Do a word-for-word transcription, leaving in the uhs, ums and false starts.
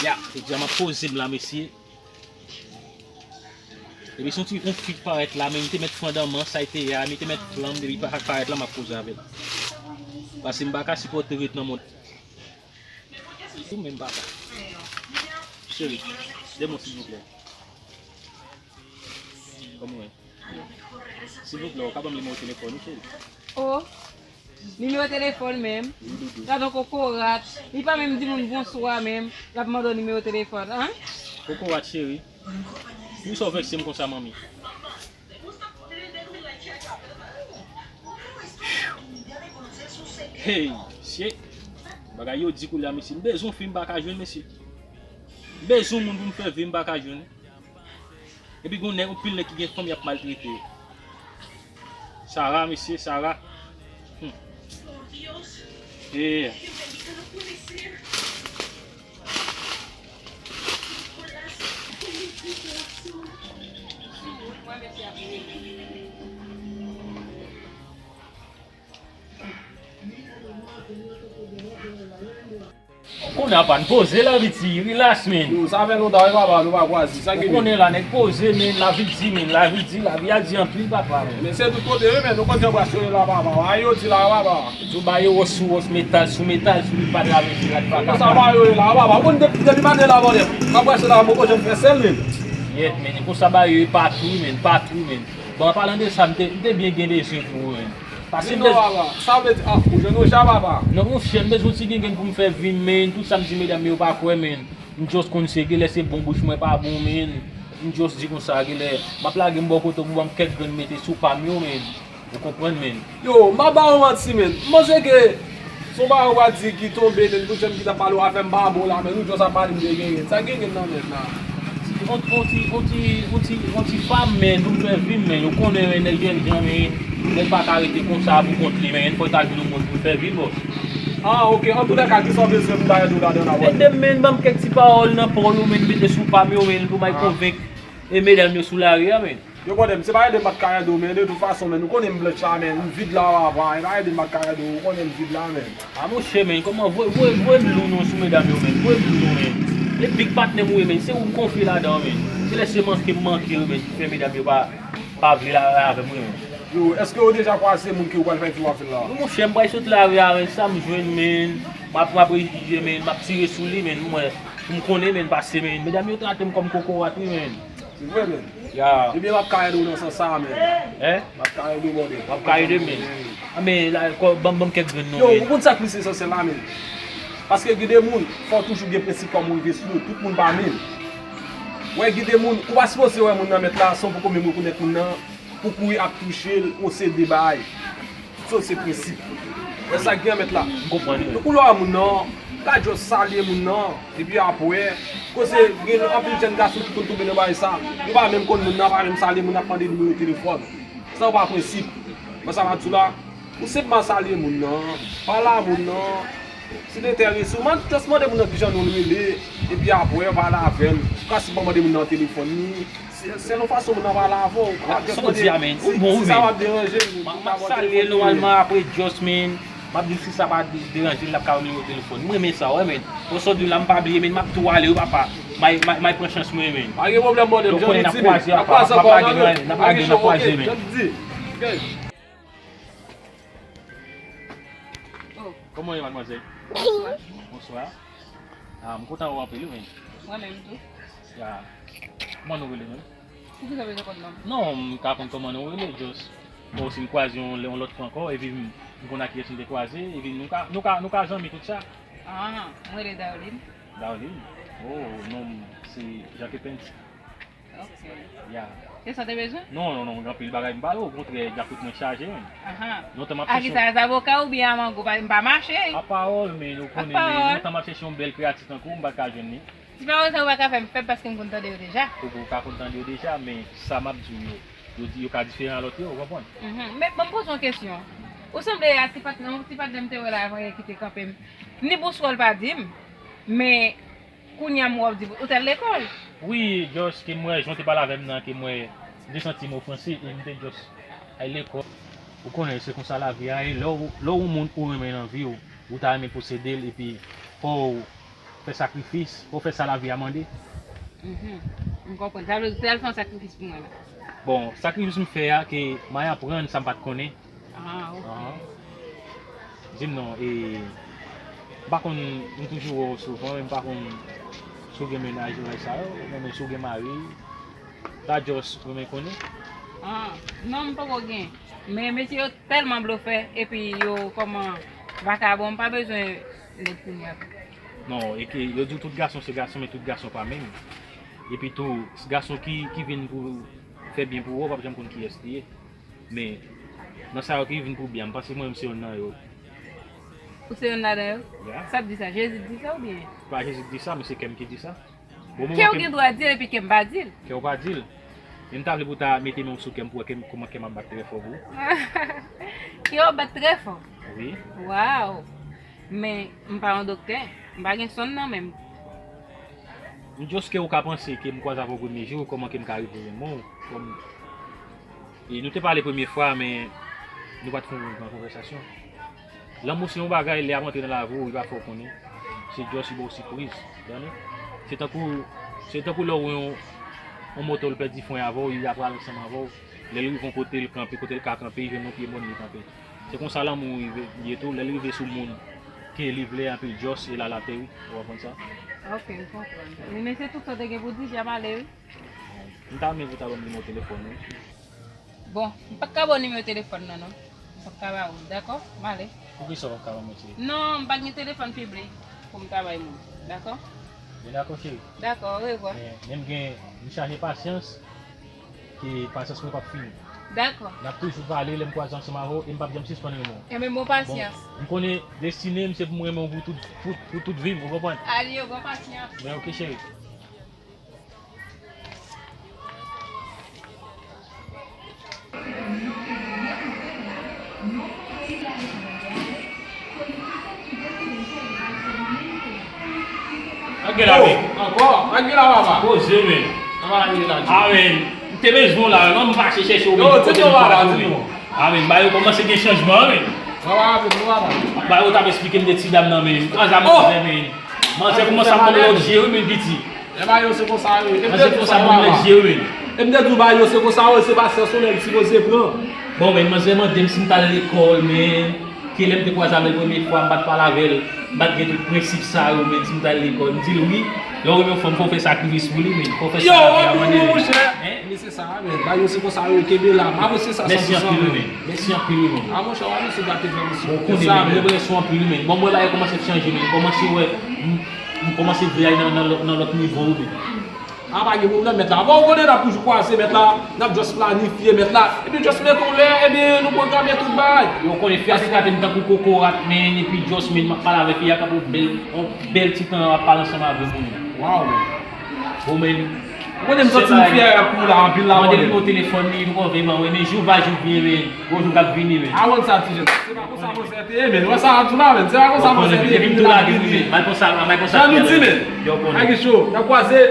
Ya, jodi a m ap poze m la, mesye. Epi se yon ti, yon fi k parèt la, men li te mèt fandanman, sa l te ye a, men li te mèt flanm, depi pa parèt la, m ap koze avè l. Paske m pa ka sipòte ret nan mond. Ou menm, papa. Cheri, de mo, silvouplè. Kòman w ye? Silvouplè, ou ka ban m nimewo telefòn ou, cheri? Oh, nimewo telefòn menm? Wi, doudou. Gad yon kokorat. Li pa menm di moun bonswa menm. L ap mande w nimewo telefòn, an? Kokorat, cheri. Poukisa w vèkse m konsa, manmi? Hey, shit. Bagay yo di koulye a, mesye. M bezwen fi, m pa ka jwenn, mesye. M bezwen moun pou m fè vi, m pa ka jwenn. Epi gon nèg, anpil nèg ki gen fanm, y ap maltrete yo. Sara, mesye, Sara. Hmm. Yeah. Kounye a pa n poze, lavi di, relax, men. Yo, sa fè lontan wi, papa, nou pa kwaze. Sa ki gen? Ou konnen la, nèg poze, men, lavi di, men, lavi di, lavi a di anpil, papa, men. Men se tout kote wi, men, nou konn jan bras yo ye la, papa. Bagay yo di la, papa. Yo ba yo wòch sou wòch, metal sou metal, sou li pa travèse, la li pa kapab. Konsa bagay yo ye la, papa. Ou konn depi, depi maten la, bòdè. M ap bwase la, mwen konn jan m fè sèl, men. Yèt, men, konsa bagay yo ye patou, men, patou, men. Bon, an palan de sa, m te, m te byen gen bezwen pou ou, men. Pase m bezwen. Sa vle di, ah, ou jwenn yon ja, papa? Non, monchè, m bezwen ti gengen pou m fè vi m, men. Tout sa m di medam yo pa kwè, men. M just konn se genlè se bon bouch mwen pa bon, men. M just di konsa, genlè m ap lage m bò kote w pou ban m kèk grenn mete sou pa m yo, men. Ou konprann, men. Yo, m ap ba ou manti, men. M panse ke se yon bagay ou pa di ki tonbe, men, tout jan m ki t ap pale w afè m pa bon la, men, ou just ap pale m de gengen. Sa gengen nan men la? On, on ti, on ti, on ti, on ti fam, men, pou m fè vi m, men. Ou konnen, men, nèg jènjan, men, nèg pa ka rete konsa pou kont li, men. Fò l ta jwenn yon moun pou l fè vi l, bòs. Ah, ok. Antoulèka, kisa w bezwen pou m ta ede w ladan la, bòs? Ede m, men, ban m kèk ti pawòl nan pa w yo, men, mete sou pa m yo, men, pou m al konvenk e medam yo sou lari a, men. Yo, bòdè, m, se pa ede m pa t ka ede w, men de tout fason, men, ou konnen m blanch la, men, m vid la, papa, e pa ede m pa t ka ede w, ou konnen m vid la, men. A, monchè, men, kòman, voye, voye, voye m lou non sou medam yo, men, voye m lou non, men. E big patnè m ou ye, men, se ou m konfye ladan, men. Se lè se manke m manke yo, men, ki fè medam yo pa, pa vle la avè m, wi, men. Yo, èske ou deja kwaze moun ke ou pral fè fi w ap fè la? Wi, monchè, m pral sot lari a, men, sa m jwenn, men, m ap, m ap rejije, men, m ap tire sou li, men, m wè, pou m konnen, men, pase, men, medam yo trate m kòm kokorat, wi, men. Se vre, men. Ya. Ebyen, m ap ka ede w nan sans sa a, men. Hein? M ap ka ede w, bòdè. M ap ka ede, men. A, men, la, kò, ban m, ban m kèk grenn non, men. Yo, ou konn sa k plis esansyèl la, men. Paske gen de moun, fò w toujou gen prensip kòm ou rive sou yo. Tout moun pa menm. Wè, gen de moun, ou pa sipoze wè moun nan mèt la, san w poko menm rekonèt moun nan, pou kouri ap touche l, yon seri de bagay. Sa se prensip. Wè sa k gen an mèt la. M konprann, wi. Ou lè w wè moun nan, pa just salye moun nan, epi apre, koze gen anpil jèn gason ki konn tonbe nan bagay sa. Yo pa menm konn moun nan, pa menm salye moun nan, ap mande nimewo telefòn. Sa yo pa prensip. Wè sa m ap di w la, ou senpman salye moun nan, pale a moun nan, si l enterese w, man, just mande moun nan kijan non l rele, epi apre, pale avè l. Ou ka senpman mande moun nan telefòn li, Se, selon fason moun nan pale avè w. Sa w di a, men. Ou bon, wi, men. Si sa pa deranje l, m ap, m ap salye l nòmalman, apre, just, men, m ap di l si sa pa de-, deranje l, l ap ka ban m nimewo telefòn. M renmen sa, wi, men. Bon, sa w di la, m pa bliye, men, m ap tou ale, wi, papa. M ay, m ay, m ay pran chans mwen, men. Pa gen pwoblèm, bòdè. Donk, konnen n ap kwaze, papa. M ap lage nan, n ap lage, n ap kwaze, men. Kòman w ye, madmwazèl? Bonswa. Bonswa. Ah, m kontan wè w anpil, wi, men. Mwen menm tou. Ya. Kòman nou rele menm? Poukisa w bezwen konn non m? Non, m ka konn kòman nou rele, just. Bon, si m kwaze yon, yon lòt fwa ankò, epi m, m konn ak kiyès m te kwaze, epi nou ka, nou ka, nou ka zanmi tout sa. Ah, mwen rele Darline. Darline? Oh, non m se Jacques Pence. Ok. Ya. Se sa w te bezwen? Non, non, non, gen anpil bagay m pale, okontrè, djakout mwen chaje, men. Aha. Lontan m ap chèche yon... A kisa, zaboka oubyen a mango? Pa, m pa mache. A pawòl, men, ou konnen, men, lontan m ap chèche yon bèl kreyati tankou w, m pa t ka jwenn li. Ti pawòl sa yo pa ka fè m fèb paske m konn tande yo deja. Ou, ou ka konn tande yo deja, men sa m ap di w yo, yo di, yo ka diferan a lòt yo, ou konprann? Mhm. Men, ban m poze w yon kesyon. Ou sanble a ti patnè, yon ti patnè m te wè la avan yè ki te kanpe m. Ni bonswa l pa di m, men kounye a m wè w di ou t al lekòl. Wi, just ke m wè jan w te pale avè m nan, ke m wè m te santi m ofanse e m te just al lekòl. Ou konnen, se konsa lavi a ye. Lè w, lè w yon moun ou renmen nan vi w, ou ta renmen posede l, epi fò w fè sakrifis, fò w fè sa lavi a mande. Mhm. M konprann. Sa vle di w te al fè yon sakrifis pou mwen la. Bon, sakrifis m fè a, ke m al aprann sa m pa t konnen. Ah, ok. Ahan. Di m non, e, m pa konn, m toujou wè w souvan, men m pa konn si w gen mennaj ou bagay sa yo, oubyen si w gen mari. Sa just renmen konnen. Ah, non, m poko gen. Men mesye yo tèlman blofè, epi yo kòman vakabon, m pa bezwen nèg kounye a. Non, e ke yo di w tout gason se gason, men tout gason pa menm. Epi tou, gason ki, ki vin pou fè byen pou ou, w p ap janm konn kiyès li ye. Men, nan sa yo ki vin pou byen, m panse mwen menm se youn nan yo. Ou se youn ladan yo? Ya. Sa t di sa? Jezi t di sa oubyen? Pa Jezi k di sa, men se kè m ki di sa. Bon, kè w gen dwa di l epi kè m pa di l. Kè w pa di l. Men m ta vle pou w ta mete men w sou kè m pou w wè kè m, kòman kè m ap bat trè fò pou ou. Kè w ap bat trè fò? Wi. Waw! Men, m pa yon doktè. M pa gen sonn nan men m. M just ke ou ka panse ke m kwaze avè w premye jou, kòman ke m ka rive renmen w, kòm, e nou te pale premye fwa, men nou pa t fè yon gran konvèsasyon. Lanmou se yon bagay, lè y ap antre nan lavi w, li pa fè w konnen. Se just li ba w sipriz, tande? Se tankou, se tankou lè w wè yon, yon moto l pèdi fren avè w, li ap pral ansanm avè w. Lè l rive yon kote, l kanpe, kote l ka kanpe, li jwenn yon pye mòn, li kanpe. Se konsa lanmou rive, ye tou, lè l rive sou moun ke li vle anpil, just e la l ateri, ou konprann sa? Ok, m konprann. Men se tout sa w te gen pou di, jan m ale, wi. M ta renmen pou w ta ban m nimewo telefòn ou. Bon, m pa t ka ba w nimewo telefòn nan, non. M pa t ka ba ou, dakò? M ale. Poukisa w pa t ka ban m nimewo telefòn? Non, m pa gen telefòn piblik pou m ta bay moun, dakò? Byen dakò, cheri. Dakò, orevwa. Men, men m gen, m chaje pasyans, ke pasyans mwen p ap fini. Dakò. N ap toujou pale, lè m kwaze ansanm avè w, e m p ap janm sispann renmen w. Enben, bon pasyans. Bon, m konnen destine m se pou m renmen w pou tout, pou, pou tout vi m, ou konprann? Alye, bon pasyans. Men, ok, cheri. Anke la, men. Ankò? Anke la, papa. Poze, men. Anba la, anke la. Ah, men. M te bezwen w la, non, m mache chèche w, men. Yo, tete w, papa, tete w. Ah, men, bagay yo kòmanse gen chanjman, men. Papa, papa. Bagay yo t ap esplike m de ti dam nan, men. Anza manzè, men. Manzè kòmanse ap ban m lòt je, wi, men, piti. Lè bagay yo se konsa yo ye. Manzè kòmanse ap ban m lòt je, wi, men. E m te di w bagay yo se konsa yo ye, se pasyans yon nèg sipoze pran. Bon, men, manzè mande m si m t al lekòl, men. Ke lè m te kwaze avè l premye fwa, m pa t pale avè l, m pa t gen tout prensip sa yo, men si m t al lekòl, m di l wi. Lè w renmen yon fanm, fò w fè sakrifis pou li, men fò w fè sa. Yo, w ap mouri, monchè. Hein? Men se sa, men. Bagay yo se konsa yo ye, kenbe la. M apresye sa san pou san, men. Mèsi anpil, wi, men. Mèsi anpil, wi, men. Ah, monchè, w ap mesye gate vrèman, mesye. Bon, konnen, men, mwen renmen w anpil, wi, men. Bon, mwen bagay kòmanse ap chanje, men. M kòmanse wè, m, m kòmanse vle al nan, nan, nan lòt nivo, wi, men. Ah, pa gen pwoblèm, mèt la. Bon, ou konnen n ap toujou kwaze, mèt la. N ap just planifye, mèt la. Epi just mete w lè, ebyen, nou pwograme tout bagay. Yo konnen fi a se trete m tankou kokorat, men, epi just, men, m ap pale avè fi a tankou bèl, yon bèl ti tan, ap pale ansanm avè m, men. Waw, men. Bon, men. Ou konnen m santi m fyè pou ou la, anpil la, mande pou telefòn li, nou konn vin, men, men, jou va jou vini, men. Gwo jou k ap vini, men. A wè sa, ti jèn. Se pa konsa, konsa. Te ye, men, wè sa ap di la, men. Se pa konsa, konsa, te ye, vin tou lage, men. Bay konsa, bay konsa. Jan nou di, men. Yo konnen. Agi cho, n ap kwaze.